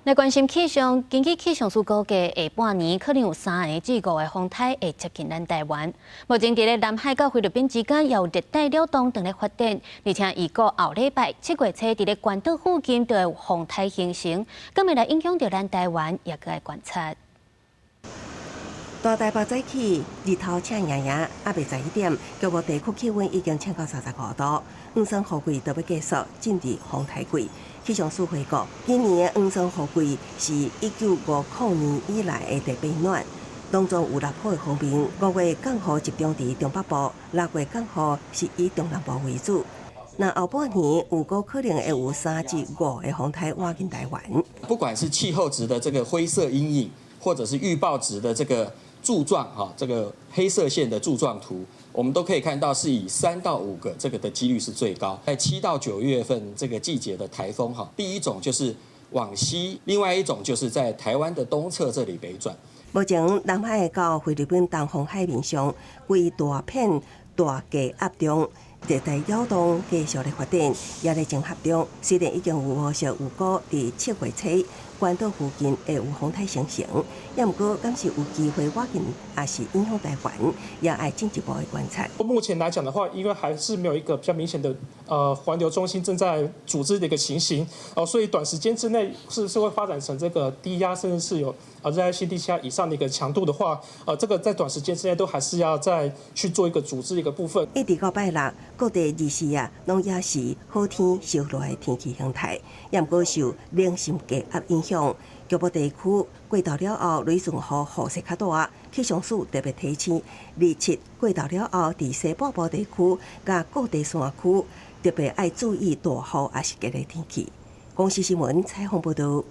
來關心氣象，根據氣象署估計，下半年可能有三個至五個風颱會接近咱台灣。目前佇咧南海佮菲律賓之間，有熱帶擾動正咧發展，而且預估後禮拜7月初佇咧關島附近就會有風颱形成，敢會來影響著咱台灣，也閣愛觀察。大台北早起日頭赤炎炎，猶未11點，局部地區氣溫已經衝到35度。黃霜雨季就欲結束，進入風颱季。氣象署回顧，今年的黃霜雨季是1950年以來的特別暖，當中有六波的鋒面，5月降雨集中佇中北部，6月降雨是以中南部為主。那後半年有閣可能會有三至五個風颱倚近台灣。不管是氣候值的這個灰色陰影，或者是預報值的這個柱狀哈，這個黑色線的柱狀圖，我們都可以看到是以3到5個這個的幾率是最高。在7到9月份這個季節的颱風哈，第一種就是往西，另外一種就是在台灣的東側這裡北轉。目前南海到菲律賓東方海面上，規大片大低壓中，熱帶擾動繼續咧發展，也咧整合中。雖然已經有預測有估佇7月初關島附近會有風颱生成，也毋過敢是有機會倚近，抑是影響台灣，也愛進一步的觀察。目前來講的話，因為還是沒有一個比較明顯的環流中心正在組織的一個情形，哦，所以短時間之內是會發展成這個低壓，甚至是有熱帶性低氣壓以上的一個強度的話，這個在短時間之內都還是要再去做一個組織一個部分。一直到拜六，各地24日攏也是好天燒熱的天氣形態，也毋過受冷心低壓影響，局部地區過晝了後雷陣雨雨勢較大。氣象署特別提醒，27過晝了後，佇西北部地區佮各地山區特別愛注意大雨抑是激烈天氣。公視新聞採訪報導。